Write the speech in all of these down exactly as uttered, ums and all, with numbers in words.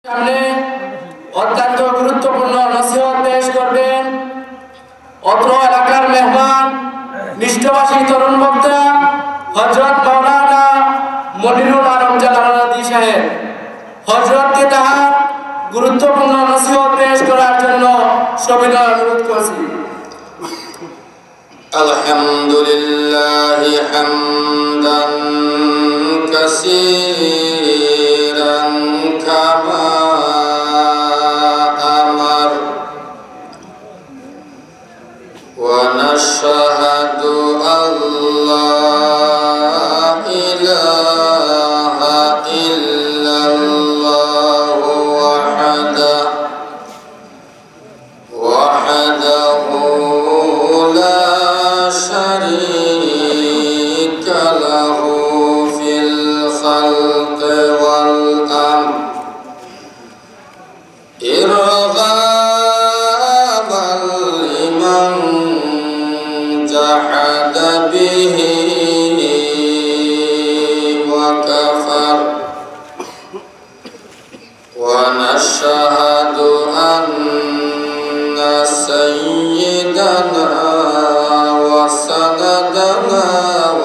সামনে অত্যন্ত গুরুত্বপূর্ণ নসিহত পেশ করবেন অত্র এলাকার মেহমান, মিষ্টভাষী তরুণ বক্তা হযরত মাওলানা মনিরুল আলম জালালাবাদী সাহেব। হযরতকে তার গুরুত্বপূর্ণ নসিহত পেশ করার জন্য সবিনয় অনুরোধ করছি। الحمد لله حمدا كثيرا كما أمر، ونشهد أن لا إله إلا الله وحده، وحده لا شريك له في الخلق والأمر، إرغاما لمن جحد به وكفر. ونشهد أن سيدنا وسندنا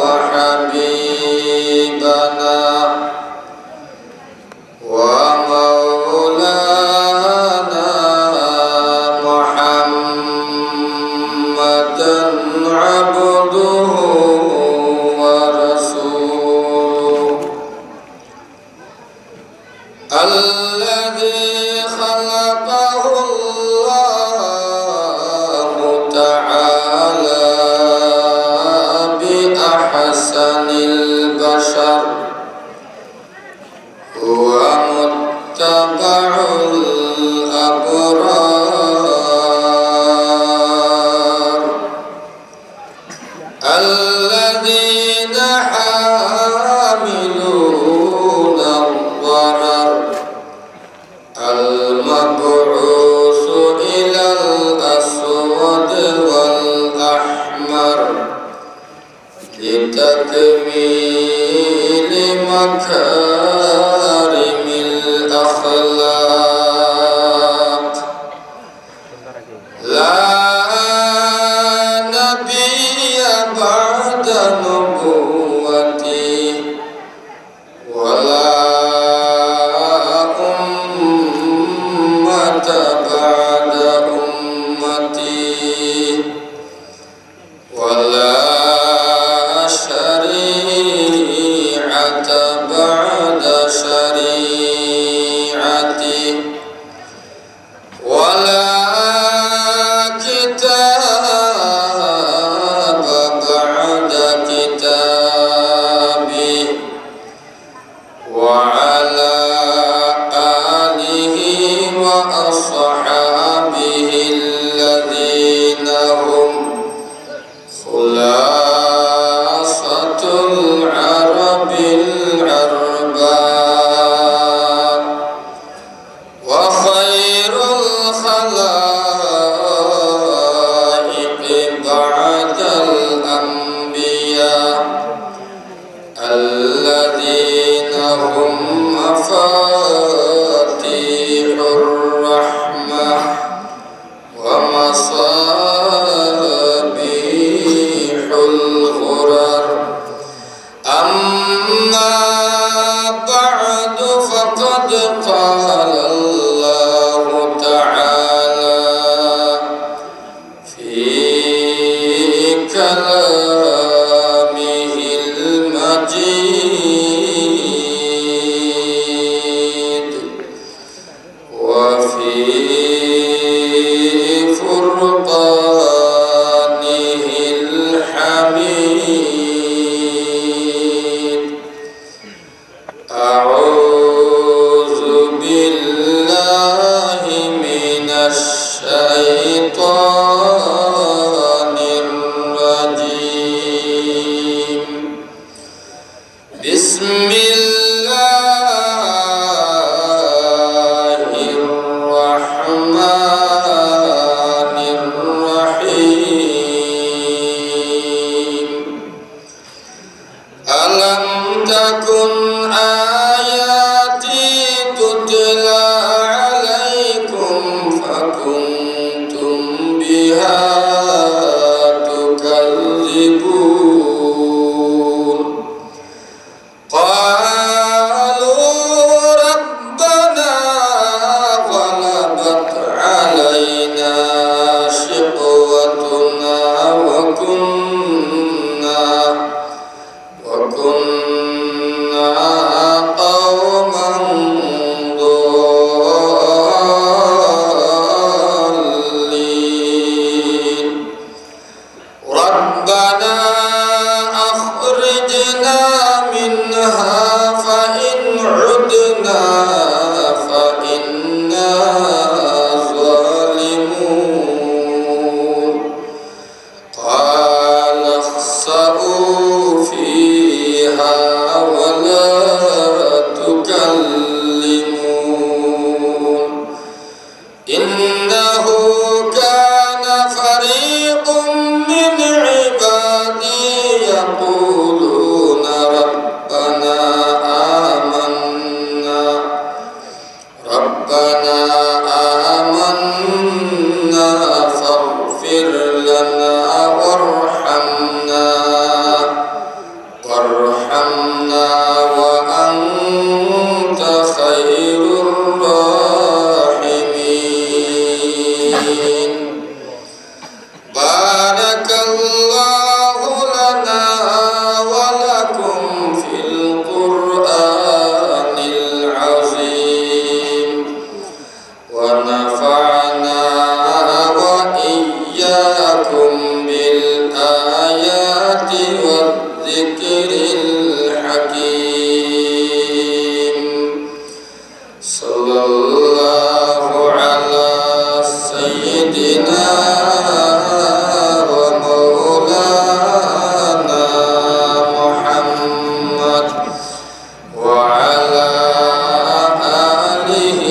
وحبيبنا ومولانا محمدا عبده ورسوله، الذي خلقه الله تعالى بأحسن البشر، هو متبع الأبرار، الذين حاملون الضرر، المبعوث إلى الأسود والأحمر لتكميل مكارم الأخلاق. لا نبي بعد نبوتي، ولا أمة بعد أمتي، ولا شريعة بعد شريعتي، ولا كتاب بعد كتابي، وعلى آله وأصحابه الذين هم خلاصة العرب العرباء، وخير الخلائق بعد الأنبياء، الذين هم مفاتيح الرحمة ومصابيح الغرر. أما بعد، فقد قال الله تعالى في كلامه المجيد وفي فرقانه الحميد. أعوذ بالله من الشيطان الرجيم. بسم الله الرحمن ربنا آمنا فاغفر لنا وارحمنا، وارحمنا وأنت خير الراحمين. بارك الله لنا ولكم في القرآن العظيم، ونفعنا وإياكم بالآيات والذكر الحكيم. صلى الله على سيدنا ومولانا محمد وعلى آله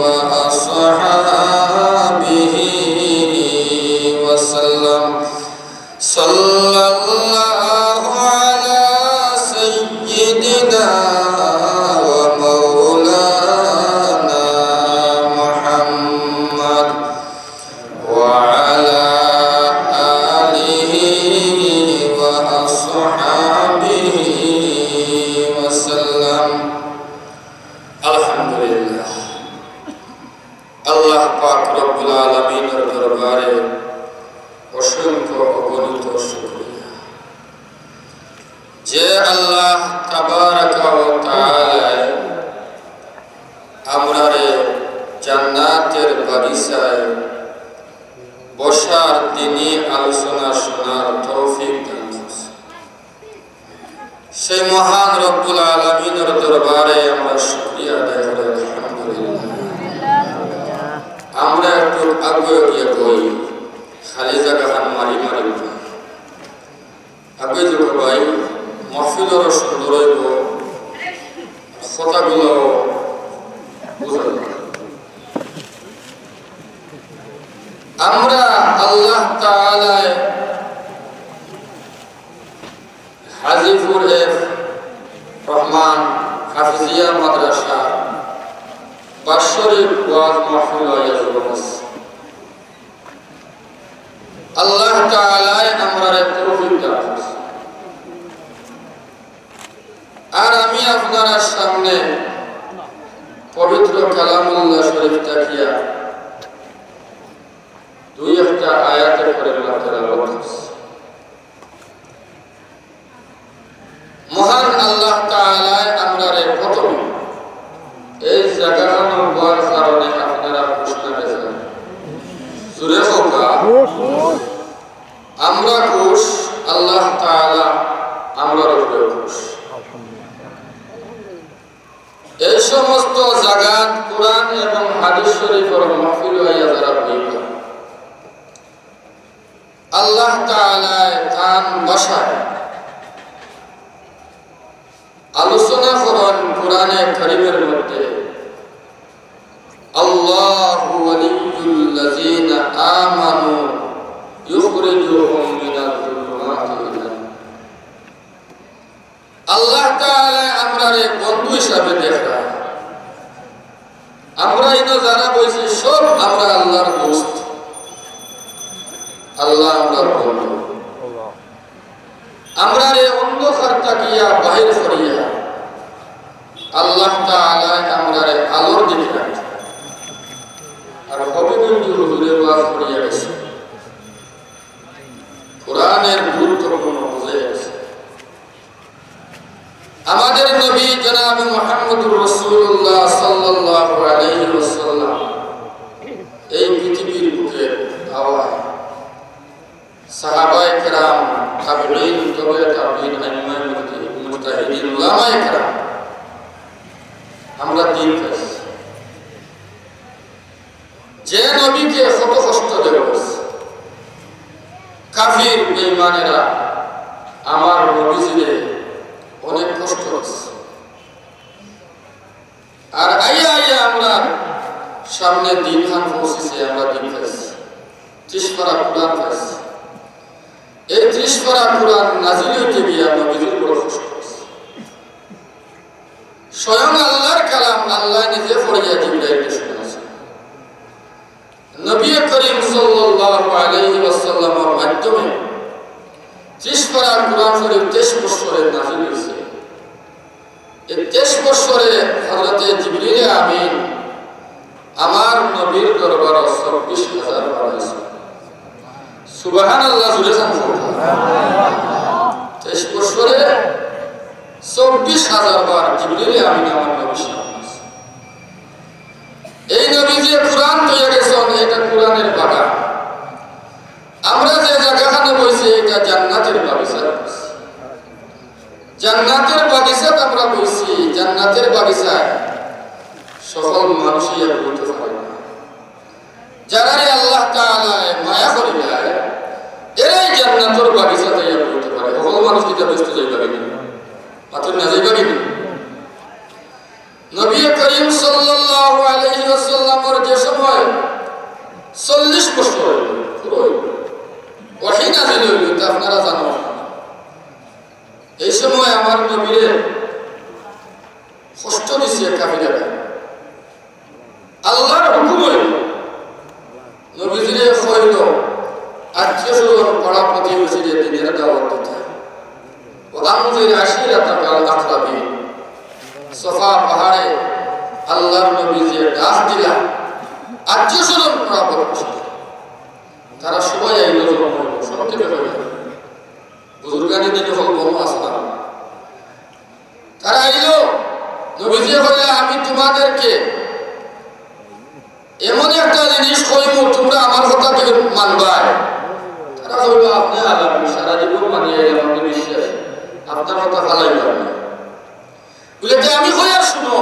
وأصحابه وسلم. صلى الله على سيدنا ومولانا محمد وعلى آله وأصحابه وسلم. الحمد لله. আল্লাহ পাক রব্বুল আলামিনের দরবারে অসংখ্য অগণিত শুকরিয়া, যে আল্লাহ তাবারাকা ওয়া তাআলায় আমরারে জান্নাতের বাগিচায় বসার, দ্বীনি আলোচনা শোনার তৌফিক দান করছে। সেই মহান রব্বুল আলামিনের দরবারে আমরা শুকরিয়া আদায় করি, আলহামদুলিল্লাহ। আমরা একটু আগে গিয়া বই, খালি জায়গা হান মারি মারি। আগে যে ভাই, মাহফিলরও সুন্দর হইব, কথাগুলো বুঝা যাবে। আমরা আল্লাহ তাআলায় হাজীপুর এফ রহমান হাফিজিয়া মাদ্রাসা বাৎসরিক ওয়াজ মাহফিল আয়োজন করছি। আল্লাহ তাআলায় আমরারে তৌফিক দান করছে। আর আমি আপনারার সামনে পবিত্র কালামুল্লাহ শরীফ থাকিয়া দুই একটা আয়াতে করে তেলাওয়াত করছি। মহান আল্লাহ তাআলায় আমরারে প্রথমে এই জায়গাখানো হওয়ার কারণে আপনারা খুশ না বেজার? জোরে কউক্কা। আমরা খুশ, আল্লাহ তাআলা আমরার উপরে খুশ। এই সমস্ত জাগাত কোরআন এবং হাদিস শরীফের মাহফিল হইয়া যারা বইবা, আল্লাহ তাআলায় তান ভাষায় আলোচনা করেন কোরআনে কারীমের মধ্যে, "আল্লাহু ওয়ালিয়্যুল্লাযীনা আমানু ইউখরিজুহুম মিনাজ যুলুমাতি ইলান নূর।" আল্লাহ তাআলায় আমরারে বন্ধু হিসাবে দেখরা। আমরা ইনো যারা বইছি সব আমরা আল্লাহর দোস্ত, আল্লাহ আমরার বন্ধু। আমরারে অন্ধকার থাকিয়া বাহির করিয়া আল্লাহ তাআলায় আমরারে আলোর দিকে আনছে। আর হবিগঞ্জ হুজুরে ওয়াজ করিয়া গেছে, কোরআনের গুরুত্বপূর্ণ বুঝাইয়া গেছে। আমাদের নবী জনাব মুহাম্মদুর রাসূলুল্লাহ সাল্লাল্লাহু আলাইহি ওয়াসাল্লাম এই পৃথিবীর বুকে আওয়া সাহাবায়ে কেরাম, তাবেঈন, তবে তাবেঈন, আইম্মায়ে মুজতাহিদিন, উলামায়ে কেরাম, আমরা দিন পাইছি। যে নবীকে কত কষ্ট দেওয়া হয়েছে, কাফির বেঈমানেরা আমার নবীজিরে অনেক কষ্ট দিছে। আর আইয়া আইয়া আমরা সামনে দিন খান পৌঁছেছে, আমরা দিন পাইছি, ত্রিশ পারা কোরআন পাইছি। এই ত্রিশ পারা কোরআন নাজিল হইতে গিয়া নবীজির বড় কষ্ট হয়েছে। স্বয়ং আল্লাহর কালাম আল্লাহ নিজে পড়িয়া জিবরাইলকে শোনা। পারা কোরআন শরীফ তেইশ বৎসরে নাজিল হইছে। এই তেইশ বৎসরে হযরতে জিবরিল আমিন আমার নবীর দরবারো চব্বিশ হাজার বার আইছে। সুবহানাল্লাহ, জোরে কইন। তেইশ বৎসরে চব্বিশ হাজার বার জিবরিল আমিন আমার নবীর সামনে আইছে। এই নবী যে কোরআন তৈয়া গেছেন, এটা কোরআনের বাগান। আমরা যে জায়গাখানো বইছি, এটা জান্নাতের বাগিচা। জান্নাতের বাগিচাত আমরা বইছি, জান্নাতের বাগিচায় সকল মানুষই আর বইতে পারে না। যারারে আল্লাহ তাআলায় মায়া করি যায়, এরাই জান্নাতের বাগিচাত আইয়া বইতে পারে। সকল মানুষ কিতা বেহেস্তো যাইবা কিনা? মাতইন না, যাইবা কিনা? নবী করিম সাল্লাল্লাহু আলাইহি ওয়াসাল্লামর যে সময় চল্লিশ বছর হইল, পুরো হইল, ওহী নাজিল হইল, তা আপনারা জানেন। এই সময় আমার নবীরে কষ্ট দিছে কাফিরেরা। আল্লাহর হুকুম হইল, নবীজিরে কইল, আত্মীয় স্বজন, পাড়া প্রতিবেশীরে দ্বীনের দাওয়াত দিতা। ওয়া আনজির আশিরাতাকাল আকরাবিন। সাফা পাহাড়ে আল্লাহর নবীজিরে ডাক দিলা, আত্মীয় স্বজন, পাড়া প্রতিবেশী। তারা সবাই আইল, সব থেকে হইল। বুজুর্গানে দ্বীন হকল বনো আসলাম। তারা আইল, নবীজিয়ে কইলা, আমি তোমাদেরকে এমন একটা জিনিস কইমু, তোমরা আমার কথা কি মানবায়? তারা কইল, আপনে আল্লাহ, সারা জীবন মানিয়া আইলাম, আপনে বিশ্বাস, আপনার কথা ফালাইতাম না। বলে, তে আমি কইয়ার শুনো,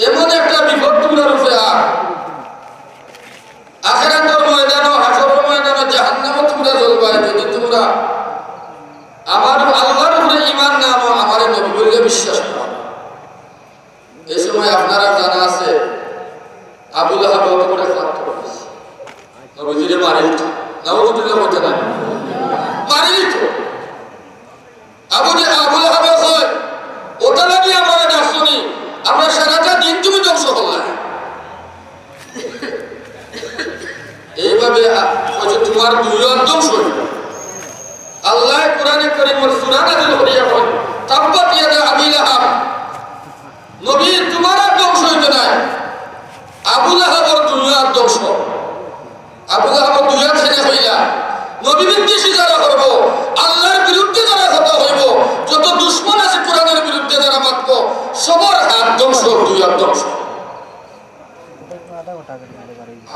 এমন একটা বিপদ তোমরার উপরে আর আখেরাতর ময়দানো, হাশরর ময়দানো, জাহান্নামো তোমরা জ্বলবায়, যদি তোমরা আমার আল্লাহর উপরে ঈমান না আনো, আমারে নবী বলিয়া বিশ্বাস করো না। এই সময় আপনারা জানা আছে, আবু লাহাব অত বড় পাত্র, নবীজিরে মারি দিত। নাউজুবিল্লাহ, বলতে না, মারি দিত। আবু যে, আবু লাহাবে কয়, ওটা লাগি আমরা ডাকছনি, আমরা সারাটা দিন তুমি ধ্বংস করলায়। এইভাবে আ-, কইছে, তোমার দুই হাত ধ্বংস হইল। আল্লাহ কোরআনে করিমর সূরা নাজিল করিয়া কয়, তাব্বাত ইয়াদা আবি লাহাব। নবী, তোমার আর ধ্বংস হইতো নায়, আবু লাহাবর দুই হাত ধ্বংস। আবু লাহাবর দুই হাত ছিঁড়ে হইলা। নবী বিদ্বেষী যারা করবো, আল্লাহর বিরুদ্ধে যারা কথা হইব, যত দুশমন আছে কোরআনের বিরুদ্ধে যারা মাতবো, সবার হাত ধ্বংস, দুই হাত ধ্বংস।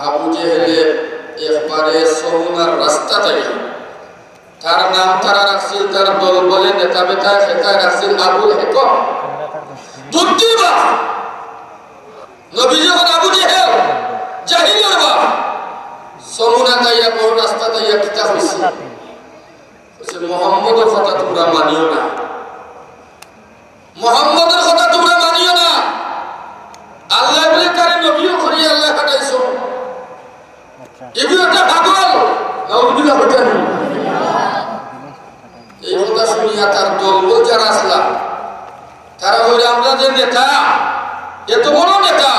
আবু জেহেলে একবারে সমুনার রাস্তা থাকি তার নাম তারা রাখছিল, তার দল বলে নেতা বেতা সেটা রাখছিল আবুল হেকম। বুদ্ধির বাপ। নবী যখন আবু জেহেল, জাহিলর বাপ, সমুনা তাইয়া বড় রাস্তা তাইয়া কিতা হইছে? কইছে, মোহাম্মদর কথা তোমরা মানিও না। মোহাম্মদর কথা তোমরা মানিও না। আল্লাহ বলে তারে নবীও করি আল্লাহ পাঠাইছো। আচ্ছা। এগুলো একটা পাগল। নাউজুবিল্লাহ, বুঝছেন? এই কথা শুনিয়া তার দলবল যারা আসলা, তারা কইরা, আমরা যে নেতা, এত বড় নেতা,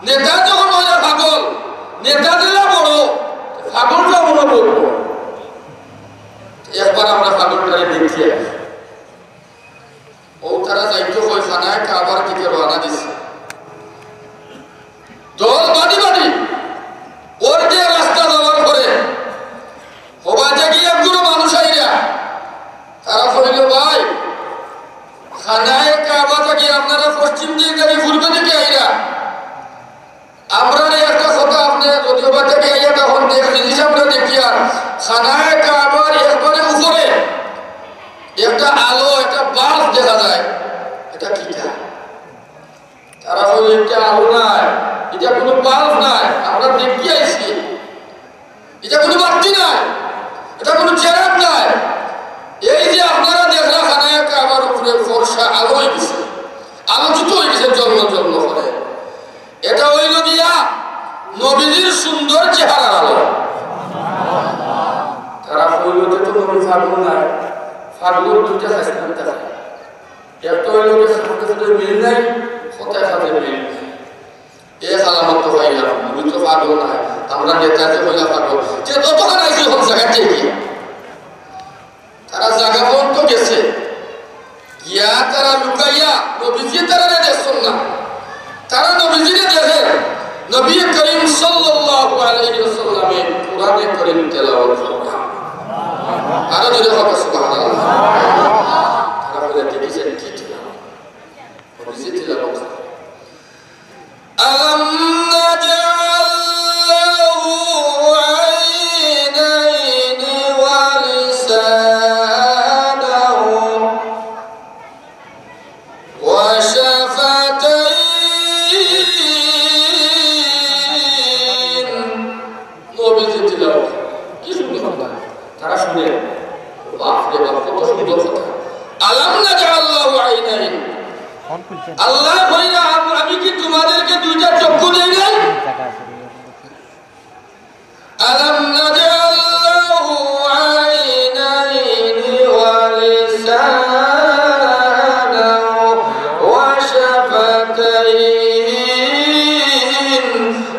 নেতা যখন অইরা পাগল, নেতা যেলা বড়, পাগলটা মনে বলবো। একবার আমরা পাগলটারে দেখিয়া আসি। ও তারা যাইতে কই খানায় কাবার দিকে রওনা দিছে। দল বাদি বাদি অর্ধেক রাস্তা যাওয়ার পরে হবা থাকি একগুলো মানুষ আইরা। তারা কইল, ভাই, খানায় কাবা থাকি আপনারা পশ্চিম দিকে থাকি পূর্ব দিকে আইরা। আমরারে একটা কথা, আপনে যদিও বা থাকি আইয়া তখন দেখ, জিনিস আমরা দেখি আর খানায় কাবার একবারে উপরে একটা আলো, একটা বাল্ব দেখা যায়। এটা কিতা? তারা কইল, এটা আলো নায়, এটা কোনো বাল্ব নায়, আমরা দেখি আইছি। এটা কোনো বাতি নায়, এটা কোনো চেরাগ নায়। এই যে আপনারা দেখলা খানায় কাবার উপরে ফর্সা আলো হয়ে গেছে, আলোকিত হয়ে গেছে জন্ম জন্ম করে। এটা হইল গিয়া নবীজির সুন্দর চেহারার আলো। তারা কইল, এটা তো নবী পাগল নায়, পাগলর দুইটা খাসলত থাকে। একটা হইল গিয়া খাতে খাতে মিল নাই, কথায় খাতে মিল নাই। এ আলামত তো পাইলাম, নবী তো পাগল নায়, আমরা নেতাকে কইলা পাগল। যে ততক্ষণ আইসি হল জায়গা থেকে। তারা জাগা পর্যন্ত গেছে, গিয়া তারা লুকাইয়া নবীজি তারারে দেখছইন না। তারা নবীজিরে দেখের, নবী করিম সাল্লাল্লাহু আলাইহি ওয়াসাল্লামে কোরআনে করিম তেলাওয়াত কররা। আরো জোরে কউক্কা সুবহানাল্লাহ। তারা বলে, "দেখি যে কি তেলাওয়াত?" নবীজি তেলাওয়াত কররা। ألم نجعل له عينين ولسانا وشفتين. নবীজি তিলাওয়াত। কি সুন্দর কথা। তারা শুনে, বাপ রে বাপ, কত সুন্দর কথা। ألم نجعل له عينين. আল্লায় কইরা, "আম-, আমি কি তোমাদেরকে দুইটা চক্ষু দেই নাই?" ألم نجعل له عينين ولسانا وشفتين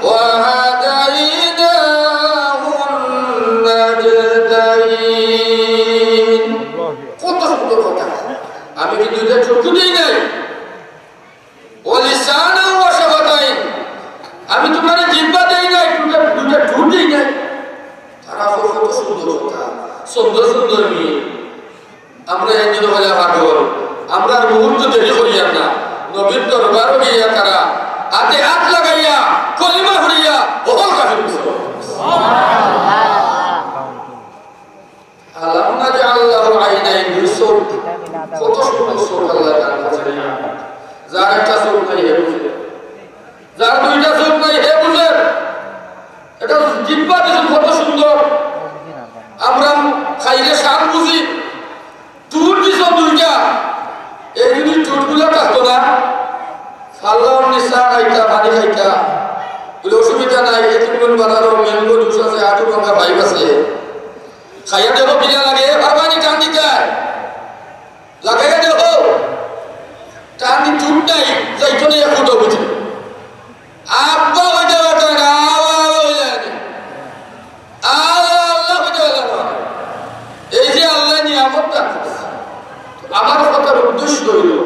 وهديناه النجدين. কত সুন্দর কথা। আমি কি দুইটা চক্ষু দেই নাই? ولسانا وشفتين. আমি তোমারে জিহ্বা দেই নাই, দুইটা, দুইটা ঠোঁট দেই নাই। তারা কয়, "কত সুন্দর কথা, সুন্দর সুন্দর মেয়ে।" আমরা একদিন হইলে পাগল, আমরা আর মুহূর্ত দেরি করিয়ার না। নবীর দরবারো গিয়া তারা আতে আত লাগাইয়া, কলিমা পড়িয়া, বহল কাফির মুসলমান। ألم نجعل له عينين, দুই চোখ। কত সুন্দর চোখ আল্লায় দান করছেন। যার একটা চোখ নাই, হে বুঝে। যার দুইটা চোখ নাই, হে বুঝে। এটা জিহ্বা দিছেন কত সুন্দর। আমরা খাইলে স্বাদ বুঝি। ঠোঁট দিছো দুইটা, এই যদি ঠোঁটগুলা থাকতো না, ফাল্লাও নিসা খাইতা, পানি খাইতা, বলে, "অসুবিধা নাই, এতিমখানার বাজারো ম্যাঙ্গো জুস আছে, আটু ভাঙ্গা পাইপ আছে। খাইয়া দেখো, বিনা লাগে, পারবানি টান দিতা, লাগাইয়া দেখো।" টান দি ঠোঁট নাই, যাইতো না, এক ফুটো বুঝে। আব্বা কইতে পারতো না, আ, আ, আ কইতে পারতো না। এই যে আল্লায় নিয়ামত দান করছে, আমার কথার উদ্দেশ্য হইল,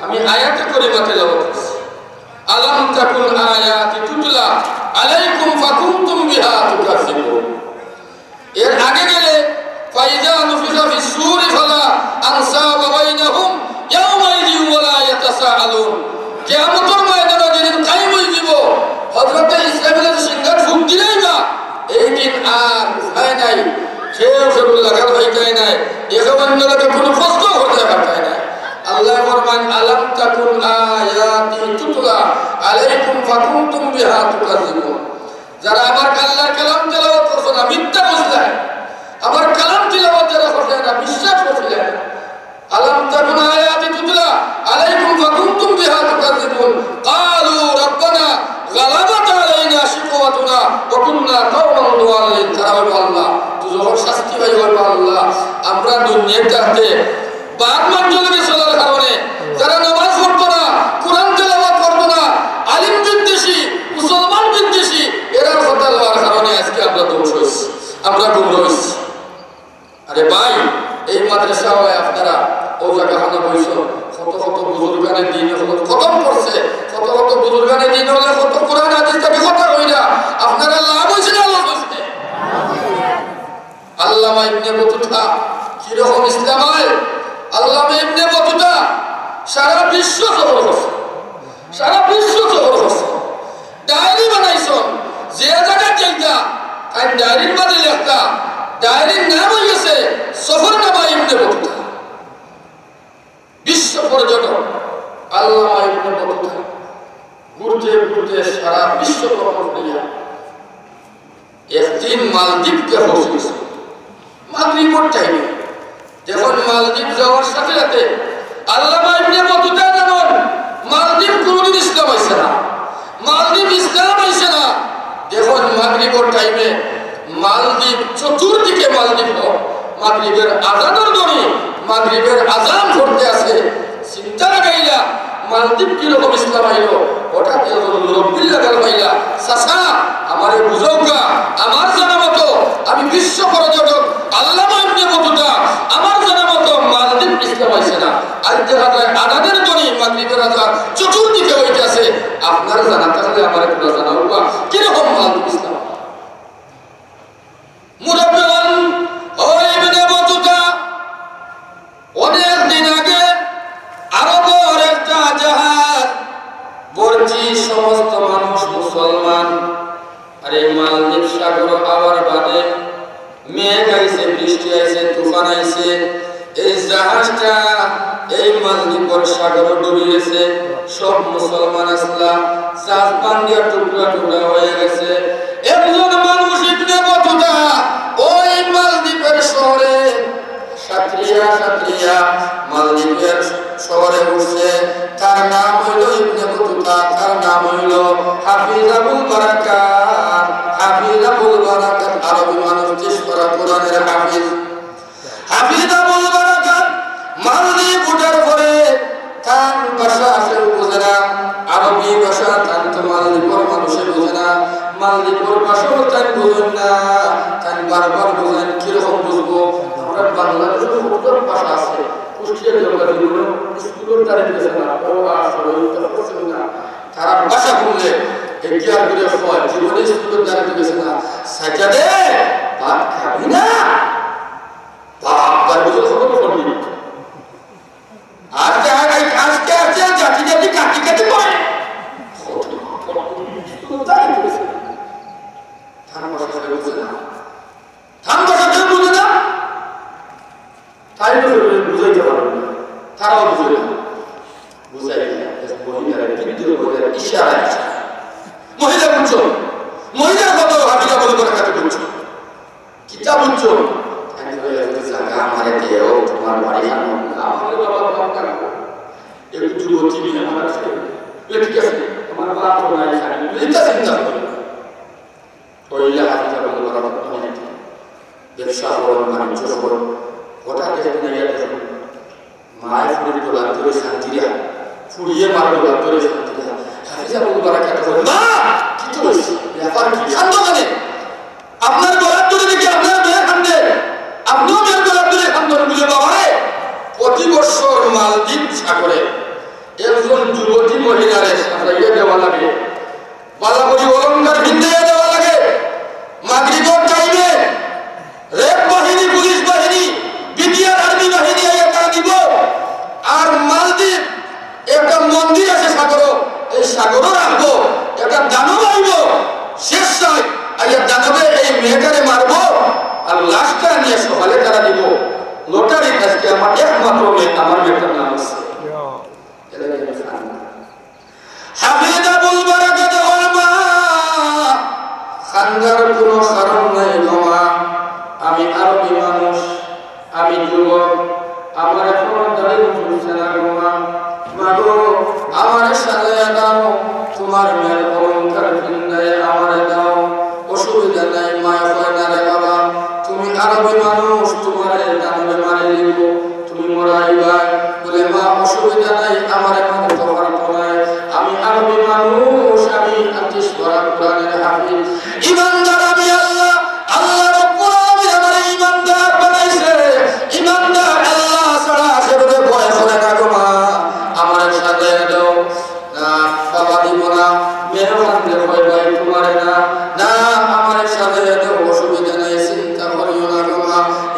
আমি আয়াতে করিমা তেলাওয়াত করছি, "ألم تكن آياتي تتلى عليكم فكنتم بها تكذبون." এর আগে গেলে, "فإذا نفخ في الصور فلا أنساب بينهم يومئذ ولا يتساءلون।" কিয়ামতর ময়দানো যেদিন কায়েম হয়ে যাব, হযরতে ইসরাফিলে যে সিংহাত ফুক দিলাইবা, এই দিন আর উপায় নাই, কেউ কেউর লাগাল পাইতায় নায়, একে অন্য লোকে কোনো প্রশ্ন করতে পারতায় নায়। আল্লায় ফরমাইন, "ألم تكن آياتي تتلى عليكم فكنتم بها تكذبون।" যারা আমার আল্লাহর কালাম তেলাওয়াত করছো না, মিথ্যা বুঝলায়। আমার কালাম তেলাওয়াত যারা করছে না, বিশ্বাস করছিলায় না। ألم تكن آياتي تتلى عليكم فكنتم بها تكذبون। قالوا ربنا غلبت علينا شقوتنا وكنا قوما ضالين। তারা বলবো, "আল্লাহ, দুজখর শাস্তি পাই।" বলবো, "আল্লাহ, আমরা দুনিয়ার থাকতে বাদ মানজলকে চলার কারণে, যারা নামাজ পড়তো না, কোরআন তেলাওয়াত করতো না, আলিম বিদ্বেষী, মুসলমান বিদ্বেষী, এরার কথা লওয়ার কারণে আজকে আমরা ধ্বংস হইছি, আমরা গুমরা হইছি।" আরে ভাই, এই মাদ্রাসা হয় আপনারা ও জায়গা খানা বইছো, কত কত বুজুর্গানে দিন হলো খতম করছে, কত কত বুজুর্গানে দিন হলে কত কোরআন হাদিস থাকি কথা কইরা, আপনারা লাভ হইছে না লস হইছে? আল্লামা ইবনে বতুতা কিরকম ইসলাম আয়? আল্লামা ইবনে বতুতা সারা বিশ্ব সফর করছে, সারা বিশ্ব সফর করছে, ডায়েরি বানাইছন, যে জায়গা যাইতা তাই ডায়েরির মাঝে লেখতা, ডায়েরির নাম হয়ে গেছে সফরনামা ইবনে বতুতা। বিশ্ব পর্যটক আল্লামা ইবনে বতুতা ঘুরতে ঘুরতে সারা বিশ্ব ভ্রমণ করিয়া একদিন মালদ্বীপকে পৌঁছে গেছে মাগরিবর টাইমে। যখন মালদ্বীপ যাওয়ার সাথে সাথে আল্লামা ইবনে বতুতা জানইন মালদ্বীপ কোনোদিন ইসলাম আইছে না, মালদ্বীপ ইসলাম আইছে না। যখন মাগরিবর টাইমে মালদ্বীপ, চতুর্দিকে মালদ্বীপ, মাগরিবের আজানর ধ্বনি, মাগরিবের আজান পড়তে আছে। চিন্তা লাগাইলা, মালদ্বীপ কিরকম ইসলাম আইলো? হঠাৎ একজন মুরব্বির লাগাল পাইলা, "চাচা, আমারে বুঝাউক্কা, আমার জানা মতো আমি বিশ্ব পর্যটক আল্লামা ইবনে বতুতা, আমার জানা থাকলে আমারে তোমরা জানাও বা কিরকম মাল দিছিলাম। মুরব্বিগণ, ও ইবনে বতুতা, অনেক দিন আগে আরবর একটা জাহাজ ভর্তি সমস্ত মানুষ মুসলমান। আর এই মালদ্বীপ সাগর আওয়ার বাদে মেঘ আইছে, বৃষ্টি আইছে, তুফান আইছে, এই জাহাজটা এই মালদ্বীপর সাগরো ডুবি গেছে। সব মুসলমান আছলা, জাহাজ ভাঙ্গিয়া টুকরা টুকরা হয়ে গেছে। একজন মানুষ ইবনে বতুতা ওই মালদ্বীপর শহরে সাঁতরিয়া সাঁতরিয়া মালদ্বীপর শহরে উঠছে। তার নাম হইল ইবনে বতুতা, তার নাম হইল হাফিজ আবুল বারাকাত। হাফিজ আবুল বারাকাত আরবি মানুষ, তিরিশ পারা কোরআনের হাফিজ। হাফিজ আবুল বারাকাত মালদ্বীপ উঠার পরে তান ভাষা সে বুঝে না, আরবি ভাষা তান তো মালদ্বীপর মানুষে বুঝে না, মালদ্বীপর ভাষাও তান বুঝেন না। তান বারবার বুঝেন, কিরকম বুঝবো? আমরা বাংলাদেশের কত ভাষা আছে, কুষ্টিয়া জেলা জীবনে স্কুলের দ্বারে গেছে না, ও আর সবাই তো করছেন না। তারা ভাষা বললে এগিয়ে আর করে হয়, জীবনে স্কুলের দ্বারে গেছে না। সাজাদে ভাত খাবি না? বাপ, তার বুঝে খবর করবি। আজকে, আজকে, আজকে, আজকে জাতি জাতি কাটি কাটি পড়ে। তার ভাষা কেউ বুঝে না। তার ভাষা কেউ বুঝে না। তাই তো বুঝাইতে পারবে না। তারাও বুঝে না। বুঝাই না। মহিলারা বিদ্যুৎ মহিলারা ইশারা, ইশারা। মহিলা বুঝছো? মহিলার কথা হাবিরা বলে করে কাকে বুঝছো? কিতা বুঝছো? আমি বলে, "জাগা আমারে দেও, তোমার বাড়ি খানো।" আমারে বাবা, বাবা, বাবা। একটু যুবতী মেয়ে আমার আছে। বলে, "ঠিক আছে, আমার বাপ তো নাই, খালি।" বলে, "এটা চিন্তা করো না।" ওই যে হাবিরা বলে, "বাবা, তুমি ব্যবসা করো, বাণিজ্য করো।" হঠাৎ একদিন আইয়া দেখো, মায়ে ফুড়ির গলাত ধরে শান্তি দিয়া, ফুড়িয়ে মার গলাত ধরে শান্তি দিয়া। হাফিজ আবুল বারাকাত কয়, "মা, কিতা অইছে? ব্যাপার কি? কান্দো কেনে? আপনার গলাত ধরে দেখি আপনার মেয়ে কান্দে, আপনিও মেয়ের গলাত ধরে কান্দন।" বলে, "বাবারে, প্রতি বছর মালদ্বীপ সাগরে একজন যুবতী মহিলারে সাজাইয়া দেওয়া লাগে।" বালা করি অলংকার পিন্দাইয়া দেওয়া লাগে। মাগরিবর টাইমে র‍্যাব বাহিনী, পুলিশ বাহিনী, বিটিআর আর্মি বাহিনী আইয়া তারা দিব। আর মালদ্বীপ একটা মন্দির আছে সাগরো, এই সাগরো রাখবো, একটা দানব আইব, শেষ সাই আইয়া দানবে এই মেয়েটারে মারবো, আর লাশটা নিয়ে সকালে তারা দিব। লটারি আজকে আমার একমাত্র মেয়ে, আমার মেয়েটার নাম আছে। হাফিজ আবুল বারাকাত কয়, "মা, কান্দার কোনো কারণ নাই গো মা, আমি আরবি মানুষ, আমি যুবক, আমার এখনো দাড়ি উঠছে না গো মা। মা গো, আমারে সাজাইয়া দাও, তোমার মেয়ের অলংকার পিন্দাইয়া আমারে দাও।" অসুবিধা নাই। মায়ে কয়, "না রে বাবা, তুমি আরবি মানুষ, তোমারে দানবে মারি দিব, তুমি মরাইবায়।" বলে, "মা, অসুবিধা নাই, আমারে মারতে পারতো নায়, আমি আরবি মানুষ, আমি তিরিশ পারা কোরআনের হাফিজ।" ইমানদার আমি আল্লাহ, আল্লাহ রব্বুল আলামিন আমারে ইমানদার বানাইছে। ইমানদার আল্লাহ ছাড়া আখেরাতে ভয় করে না গো মা, আমারে সাজাইয়া দাও। না, বাবা দিব না। মেয়েও কান্দে, কয়, "ভাই, তোমারে না, না, আমারে সাজাইয়া দেও, অসুবিধা নাই, চিন্তা করিও না গো মা,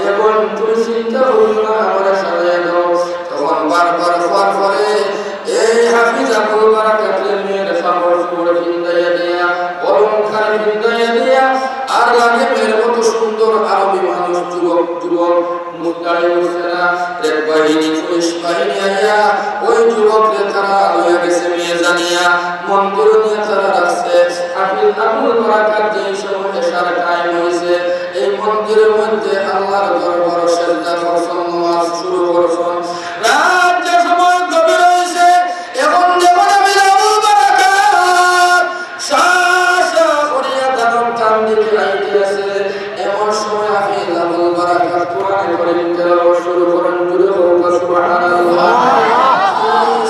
এখন তুমি চিন্তা করিও না, আমারে সাজাইয়া দেও।" তখন বারবার কওয়ার পরে এই হাফিজ আবুল বারাকাতরে মেয়ের কাপড় চোপড় পিন্দাইয়া দিয়া, অলংকার পিন্দাইয়া দিয়া, আর লাগে মেয়ের মতো সুন্দর আরবি মানুষ, যুবক, যুবক, মুখ দাড়ি উঠছে না, র‍্যাব বাহিনী, পুলিশ বাহিনী আইয়া ওই যুবকরে তারা লইয়া গেছে মেয়ে জানিয়া, মন্দিরো নিয়া তারা রাখছে। হাফিজ আবুল বারাকাত যেই সময় এশার টাইম হইছে, এই মন্দিরের মধ্যে আল্লাহর দরবারো সেজদা করছন, নামাজ শুরু করছন। রাত যে সময় গভীর হইছে, এখন দেখো হাফিজ আবুল বারাকাত শা শা করিয়া দানব তান দিকে আইতে আছে। এমন সময় হাফিজ আবুল বারাকাত কোরআনে করিম তেলাওয়াত শুরু করেন, জোরে বলুন সুবহানাল্লাহ।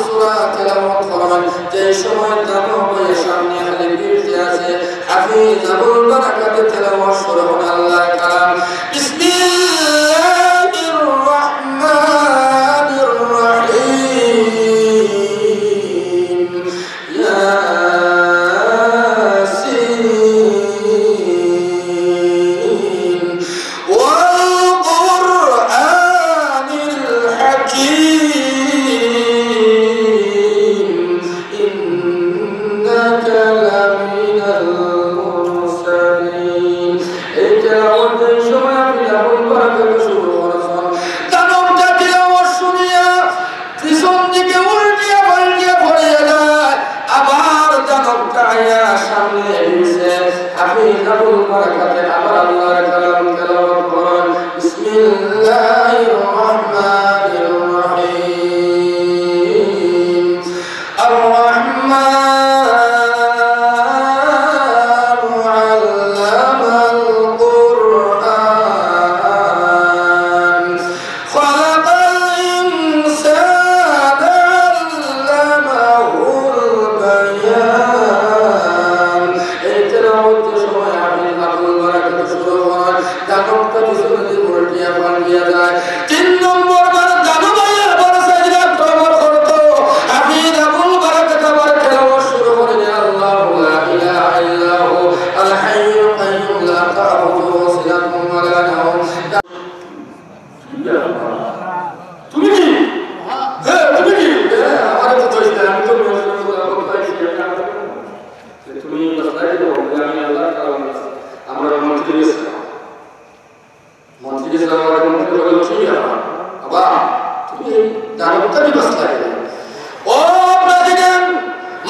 সূরা তেলাওয়াত করেন, যে সময় দানব হয়ে সামনে খালি ভিড়তে আছে, হাফিজ আবুল বারাকাতে তেলাওয়াত শুরু করেন আল্লাহর কালাম, বিসমিল্লাহির রহমানির রহিম। ইয়া বরাকাতে আবার আল্লাহর কালাম তেলাওয়াত করুন। বিসমিল্লাহির রহমানির রহিম। الرحمن علم القرآن خلق الإنسان علمه البيان। এই তেলাওয়াতের সময় হাফিজ আবুল বারাকাত শুরু হয়, দানবটা পিছনে দিয়ে উল্টিয়া পাল্টিয়া যায়। তিন নম্বর বার দানব আইয়া আবার সাজদা প্রবর করতো। হাফিজ আবুল বারাকাত আবার তেলাওয়াত শুরু করে দেয়, আল্লাহু লা ইলাহা ইল্লা হু আল হাইয়ুল কাইয়্যুম লা তাখুযুহু সিনাতুন ওয়া লা নাওম। তুমি কি? হ্যাঁ, তুমি কি? হ্যাঁ, আমারে তো দোষ দেয়, আমি তো মেয়র সাহেব বলে আমার ভাই ছিল, আমি তো তুমি বাসলায় দিও, আমি আল্লাহর কালাম আছে। আমরা মন্ত্রী গেছিলাম। মন্ত্রী গেছিলাম, আমার মন্ত্রী বলল, "কি ব্যাপার? বাবা, তুমি জানো তো আমি বাসলায় দিও।" ও প্রেসিডেন্ট,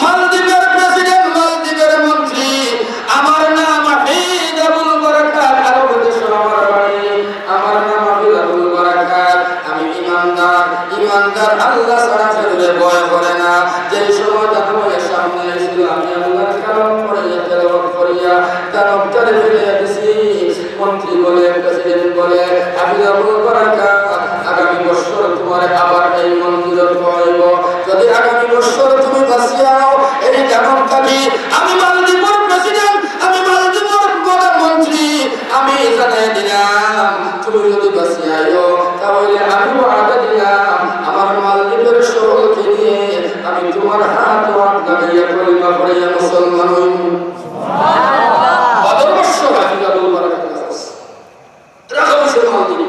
মালদ্বীপের প্রেসিডেন্ট, মালদ্বীপের মন্ত্রী, আমার নাম হাফিজ আবুল বারাকাত, আরব দেশো আমার বাড়ি, আমার নাম হাফিজ আবুল বারাকাত, আমি ইমানদার, ইমানদার আল্লাহ ছাড়া কেউরে ভয় করে না। যেই সময় দানব সামনে আইছিল, আমি আল্লাহর কালাম পড়িয়া, তেলাওয়াত করিয়া, দানবটারে ফেলিয়া দিছি। মন্ত্রী বলে, প্রেসিডেন্ট বলে, "হাফিজ আবুল বারাকাত, আগামী বছর তোমারে আবার এই মন্দিরে পাইব। যদি আগামী বছর তুমি বাঁচিয়া আও, এই দানব থাকি আমি মালদ্বীপর প্রেসিডেন্ট, আমি মালদ্বীপর প্রধানমন্ত্রী, আমি জানাই দিলাম, তুমি যদি বাঁচিয়া আও, তাহলে আমি ওয়াদা দিলাম, আমার মালদ্বীপের সকলকে নিয়ে আমি তোমার হাত হাত লাগাইয়া কলিমা পড়াইয়া মুসলমান হইব।" আদর্শ হাফিজ আবুল বারাকাত। রাখা হয়েছে মালদ্বীপ।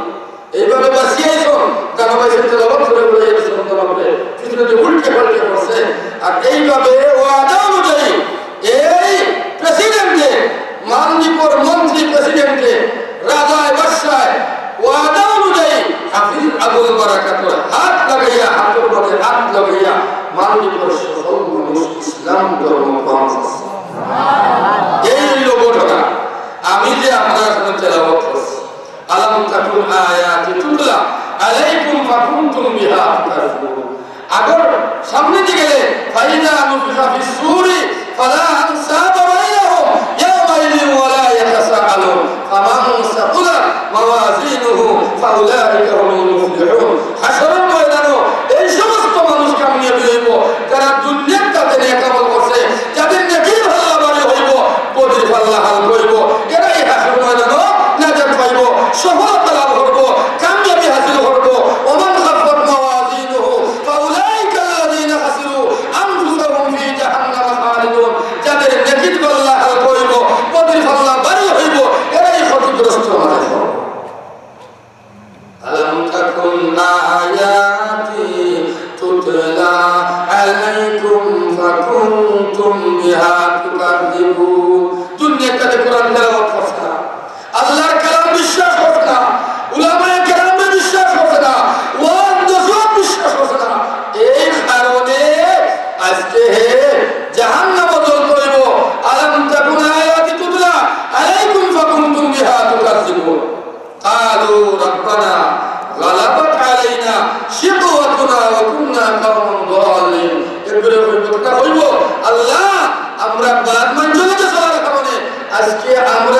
এইভাবে বাঁচিয়া আইছন, দানব আইছে তেলাওয়াত করে করে এই সন্তান হবে। পিছনে যে উল্টে পাল্টে পড়ছে। আর এইভাবে ওয়াদা অনুযায়ী এই প্রেসিডেন্টে, মালদ্বীপর মন্ত্রী প্রেসিডেন্টে, রাজায় বাদশায় ওয়াদা অনুযায়ী হাফিজ আবুল বারাকাতর হাত লাগাইয়া, হাতর মাঝে হাত লাগাইয়া মালদ্বীপর সকল মানুষ ইসলাম ধর্ম গ্রহণ করছে। এই হইল ঘটনা। আমি যে আপনার সামনে তেলাওয়াত করছি, ألم تكن آياتي تتلى عليكم فكنتم بها تكذبون। আগর সামনে দিকে গেলে, فإذا نفخ في الصور فلا أنساب بينهم يومئذ ولا يتساءلون فمن ثقلت موازينه فأولئك هم المفلحون। হাশরর ময়দানো এই সমস্ত মানুষ কামিয়াবি হইব, যারা দুনিয়ার তাতে নেক আমল করছে, যাদের নেকির পাল্লা ভারী হইব, বদির পাল্লা হালকা হইব, এরাই হাশর ময়দানো নাজাত পাইব, সফলতা লাভ করব, কামিয়াবি হাসিল করব। ومن خفت موازينه فأولئك الذين خسروا أنفسهم في جهنم خالدون। যাদের নেকির পাল্লা হালকা হইব, বদির পাল্লা ভারী হইব, এরাই ক্ষতিগ্রস্ত হবে। ألم تكن آياتي تتلى عليكم فكنتم بها تكذبون। দুনিয়ার তাতে কোরআন তেলাওয়াত করছ না, আল্লাহর কালাম বিশ্বাস করছ না, উলামায়ে কেরামরে বিশ্বাস করছ না, ওয়াজ নসিহত বিশ্বাস করছ না। এই কারণে আজকে হে জাহান্নামো জ্বলতে হইব। ألم تكن آياتي تتلى عليكم فكنتم بها تكذبون। قالوا ربنا غلبت علينا شقوتنا وكنا قوما ضالين। এরপরে হইব, কথা হইব, "আল্লাহ, আমরা বাদ মানজুরিতে চলার কারণে আজকে আমরা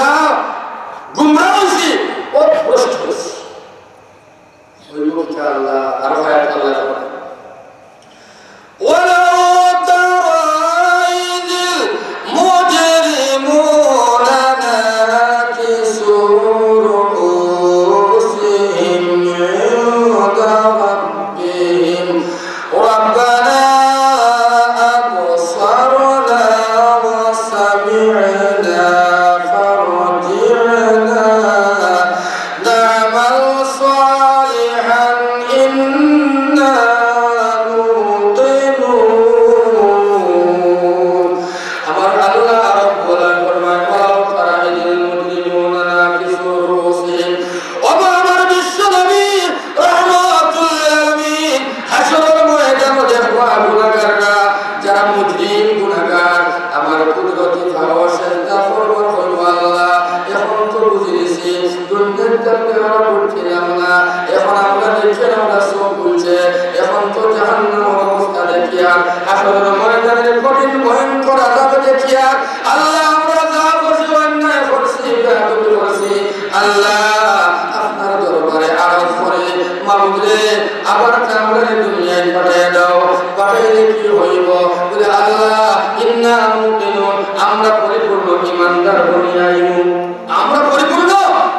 আল্লাহ, আমরা যা করছি, অন্যায় করছি, বেয়াদবি করছি, আল্লাহ, আপনার দরবারে আরজ করি, মাবুদ রে, আবার তে আমরারে দুনিয়াত পাঠাইয়া দাও। পাঠাইলে কি অইবো? বলে, আল্লাহ, ইন্না মুকিনুন, আমরা পরিপূর্ণ ইমানদার বনিয়া আইমু। আমরা পরিপূর্ণ